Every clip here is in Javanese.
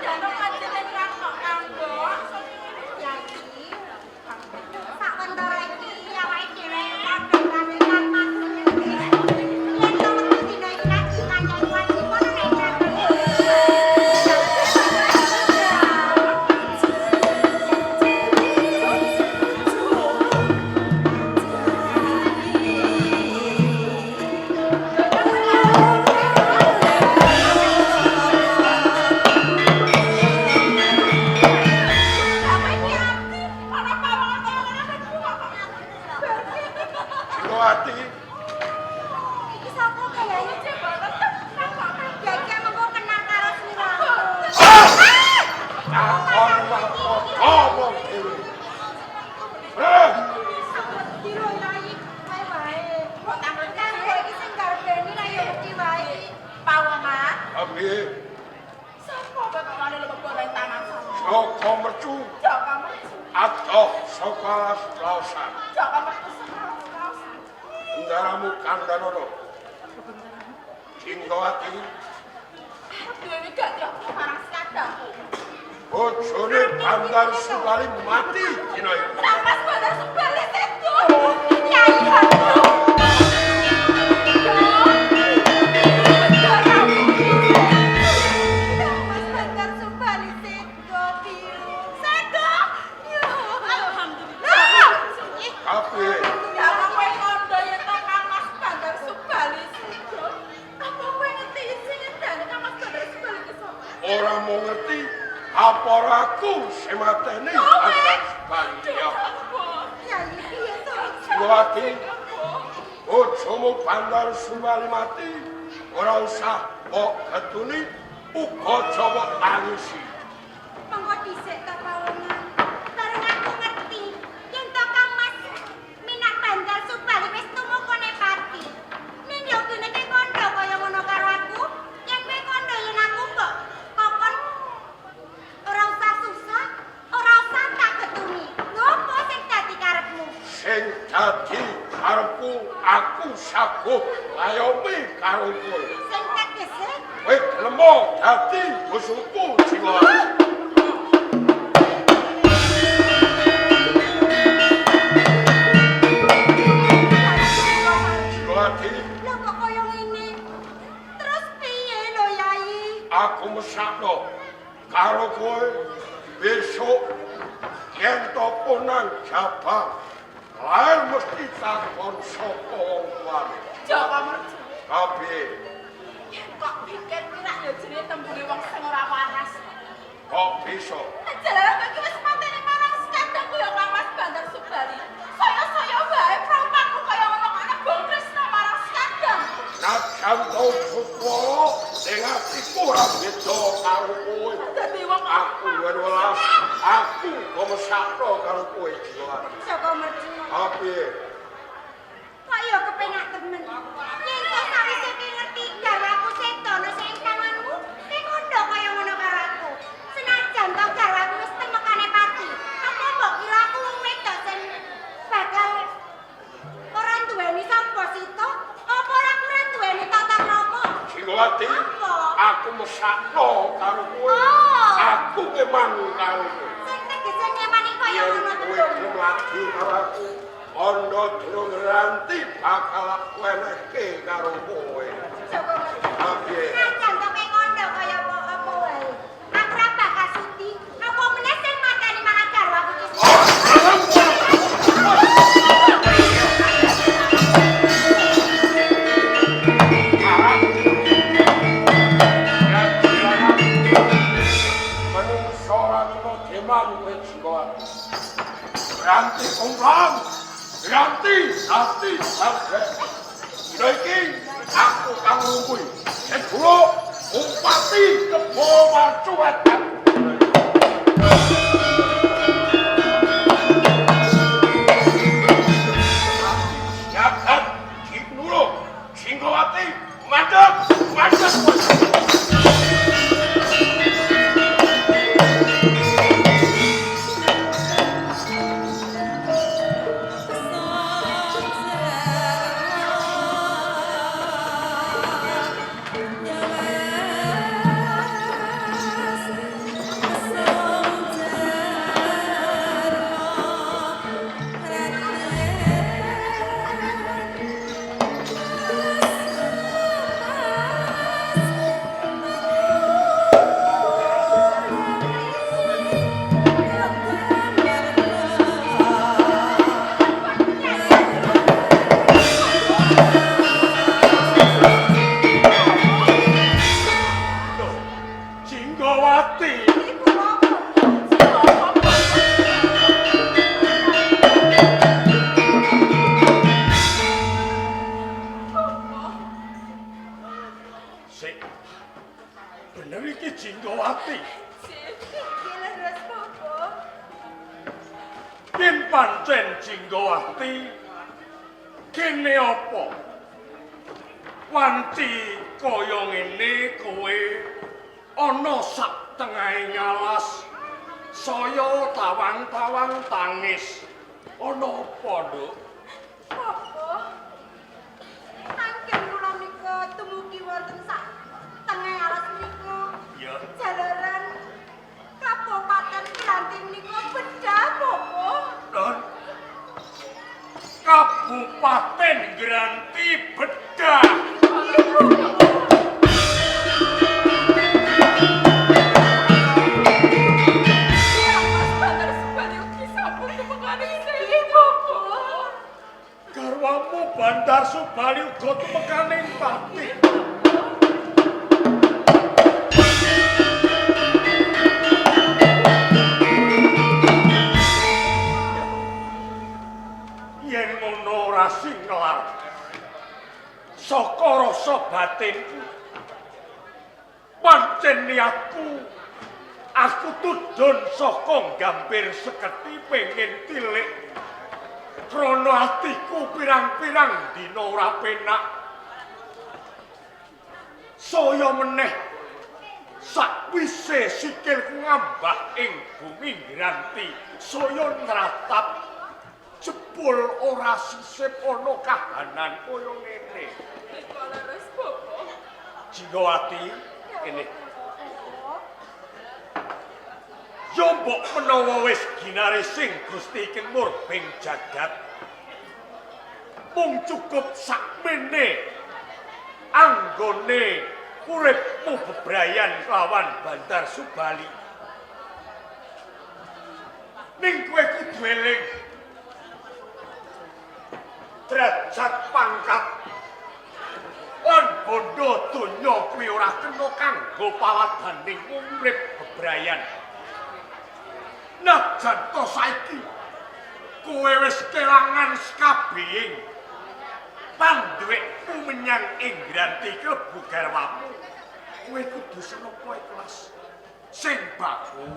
Senajan panjenengan kok kanggo Yai. Sawentara iki awake dhewe padha karo Kang Mas. Yen to metu dina iki lagi kancane wajib ana nek Apa iki ati? Ana pawongan kaya ngene aku kok. Jingowati, Iki sapa kayane? Yai mengko kenal karo sliramu. Takon wae ngomong dhewe. Eh, Diro Yai, wae wae. Kok tangan kowe iki sing garbeni ra ya mesti wae. Pawongan. Piye? Sapa kok wani lebok nang taman sama? Joko Mercu Jaka Mercu. adoh saka Laosan. Jaka Mercu saka-kaosan. Bendaramu kandhanono. Jingowati, Arep duwe wigati apa marang sekadangku. Bojone Bandar Subali mati dina iki. Kang Mas Bandar Subali sedo. Yai Hantu. Kang Mas Bandar Subali sedo biru. Sedo. Yo. Alhamdulillah. Kapiye? Ya apa kowe kandha yen to Kang Mas Bandar Subali sedo? Apa kowe ngerti sing ngendane Kang Mas Bandar Subali ki sapa? Ora mau ngerti apa ora aku sing mateni Bandar Subali ya. Yai piye to? Jingowati, bojomu Bandar Subali mati, ora usah mbok getuni, uga aja mbok tangisi. Monggo dhisik ta pawongan. Bareng aku ngerti yen to Kang Mas Minak Bandar Subali wis tumukane pati. Ning yo kene ke kandha kaya ngono karo aku, yen kowe kandha yen aku mbok kokon ora usah susah, ora usah tak getuni. Ngopo sing dadi karepmu? Sing dadi karepku aku saguh ngayomi karo kowe. Sing tegese Kowe gelem dadi bojoku Jingowati. Jingowati, lho kok kaya ngene. Terus piye lho Yai? Aku mesakno karo kowe besok yen to punang jabang lair mesti takon saka wong tuane. Jaka Mercu. Kapiye? Kok pikir kuwi rak ya jenenge tembunge wong sing ora waras. Kok bisa? Jalaran kowe iki wis mateni marang sekadangku ya Kang Mas Bandar Subali. Saya-saya wae prompakmu kaya ngono kok ana bong tresna marang sekadangku. Najan to Sutwara ning atiku ora beda karo kowe. Dadi wong Aku duwe welas, aku kok mesakno karo kowe Jingowati. Jaka Mercu. Kapiye? Kok ya kepenak temen. Yen to sawise ki ngerti garwaku sedo ana sing ing tanganmu, kowe kandha kaya ngono karo aku. Senajan to garwaku wis temekane pati. Apa mbok kira aku wong wedok sing bakal ora duweni sapa sita? Apa ora aku ora duweni tata krama? Jingowati, Apa? aku mesakno karo kowe. Oh. Aku ngeman karo kowe. Sing tegese nyemani kaya Yen ngono kowe tembung. gelem lagi karo aku, ana durung ranti bakal aku enehke karo kowe. Jaka Mercu. Kapiye? Senajan to kowe kandha kaya apa apa wae. Aku ora bakal sudi. Apa meneh sing mateni marang garwaku iki? Menungso ora kena deman kowe Jingowati. Ranti kumplang, ranti ati kabeh. Dina iki aku kang nglumpui. Sedulur Bupati Kebo Marcu Wetan. Jagat Jingnuro, Jingowati, madhep, madhep. Yes. Jinggawati. Iku apa? Sik. Bener iki Jinggawati. Iki leres Bapak. Yen pancen Jinggawati kene apa? Wanci kaya ngene kowe ana sak tengahing alas saya tawang-tawang tangis. Ana apa, Nduk? Bapak. Anggen kula nika tumugi wonten sak tengah alas menika. Ya. Jalaran Kabupaten Kranti menika bedah, Bapak. Don. Kabupaten Granti bedah. Mas Bandar Subali ugi sampun tumekane sing Bapak. Garwamu Bandar Subali uga tumekaning pati. Yen ngono ora singlar. Saka rasa batinku. Pancen niatku aku tudun saka Gambir Seketi pengen tilik. Krana atiku pirang-pirang dina ora penak. Saya meneh sakwise sikilku ngambah ing bumi Granti, saya nratap jebul ora sisip ana kahanan kaya ngene. Nika leres Bapak. Jinggawati, kene. Yo mbok menawa wis ginarising Gusti ing murbeng jagat. Mung cukup sakmene anggone uripmu bebrayan lawan Bandar Subali. Ning kowe kudu eling derajat pangkat lan bondo donya kuwi ora kena kanggo pawadaning urip bebrayan. Najan to saiki kowe wis kelangan sekabehing panduwekmu menyang ing Granti klebu garwamu, kowe kudu senapa ikhlas. Sing baku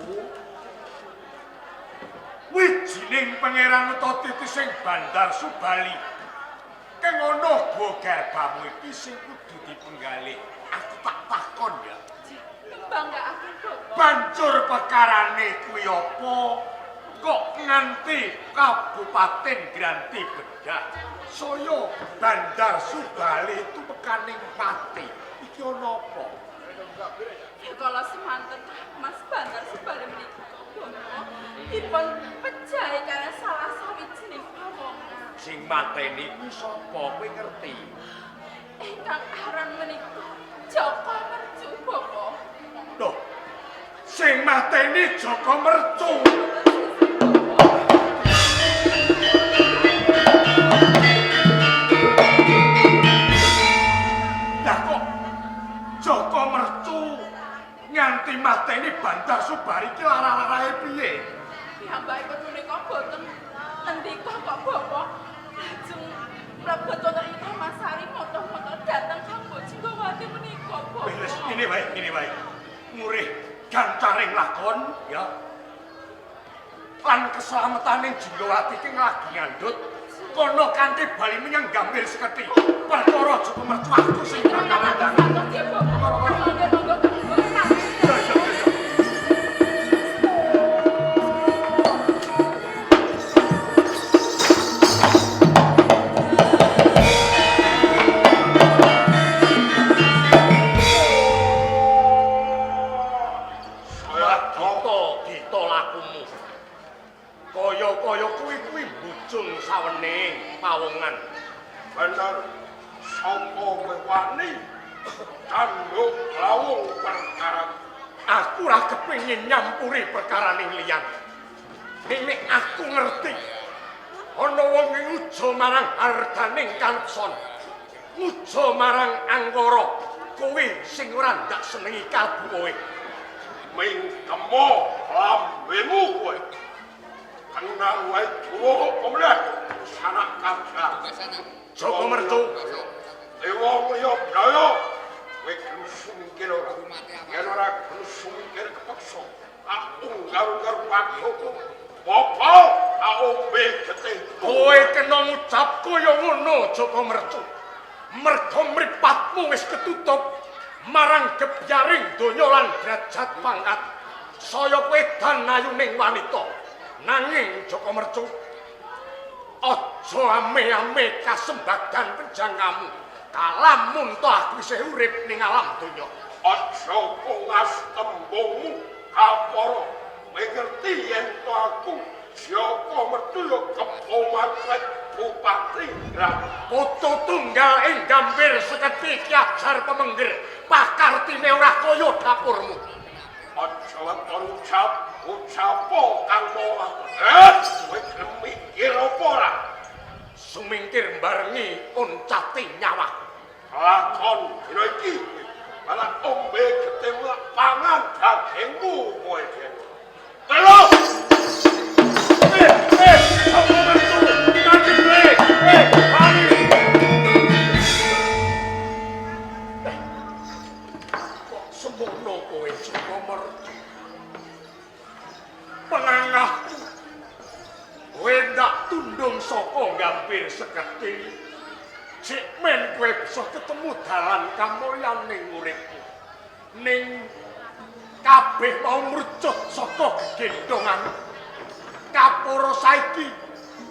wijining pangeran utawa titising Bandar Subali keng ana go garbamu iki sing kudu dipenggalih. Aku tak takon ya. Kebanggaan Bapak. Banjur perkarane kuwi apa? Kok nganti Kabupaten Granti bedah? Saya Bandar Subali itu mekaning pati. Iki ana apa? Kala semanten Mas Bandar Subali menika Bapak dipun pejahi kaliyan salah sawijining pawongan. Sing mateni kuwi sapa? Kowe ngerti? Ingkang aran menika Joko Mercu Bapak. Loh. Sing mateni Joko Mercu. Lah kok Joko Mercu nganti mateni Bandar Subali iki lara-larae piye? Piyambakipun menika boten ngendika kok Bapak. Lajeng mlebet wonten ing Tamasari moto-moto dhateng kanggo Jinggawati menika Bapak. Wis ngene wae, ngene wae. Murih gancaring lakon ya. Lan keselamataning Jinggawati iki lagi ngandhut kono kanthi bali menyang Gambir Seketi. Perkara Joko Mercu aku sing bakal ndang. Bapak. Monggo monggo. Ya, ya, ya. Saya Dita, dita lakumu. Kaya-kaya kuwi kuwi bujung sawening pawongan. Bener sapa kowe wani tanduk lawung perkara. Aku ora kepengin nyampuri perkaraning liyan. Ning nek aku ngerti ana wong ngujo marang hardaning kaleksan. Ngujo marang angkara, kowe sing ora ndak senengi kalbu kowe. Mingkemo lambemu kowe. Kenal wae tuwa apa meneh sanak kabar. Joko Mercu, Wong liya braya kowe gelem sumingkir ora? Yen ora gelem sumingkir kepeksa tak unggar-unggar pakuku. Apa tak ombe getih. Kowe kena ngucap kaya ngono Joko Mercu. Merga mripatmu wis ketutup marang gebyaring donya lan derajat pangkat. Saya kowe edan ayuning wanita. Nanging Joko Mercu, aja ame-ame kasembadan penjangamu. Kalamun to aku isih urip ning alam donya. Aja kongas tembungmu kapara. Kowe ngerti yen to aku Joko Mercu ya Kebo Matret Bupati Ngrang. Putu tunggal ing Gambir seketi Ki Ajar Pemengger, pakartine ora kaya dapurmu. Aja weton ucap ucapo kang mau. Kowe gelem mikir apa ora? Sumingkir barengi oncati nyawaku. Lakon dina iki malah ombe getih lak pangan dagingmu kowe. Terus Joko Mercu, kanjeng bali. Kok semono kowe Joko Mercu? Pengangahku. Kowe ndak tundung saka Gambir Seketi. Sik men kowe bisa ketemu dalan kamulyan ning uripmu. Ning kabeh mau mrucut saka gegendongan. Kapara saiki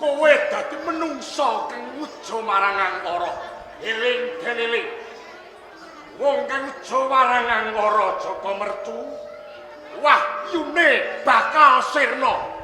kowe dadi menungsa kang ngujo marang angkara. Eling deling. Wong kang ngujo marang angkara Joko Mercu, wahyune bakal sirna.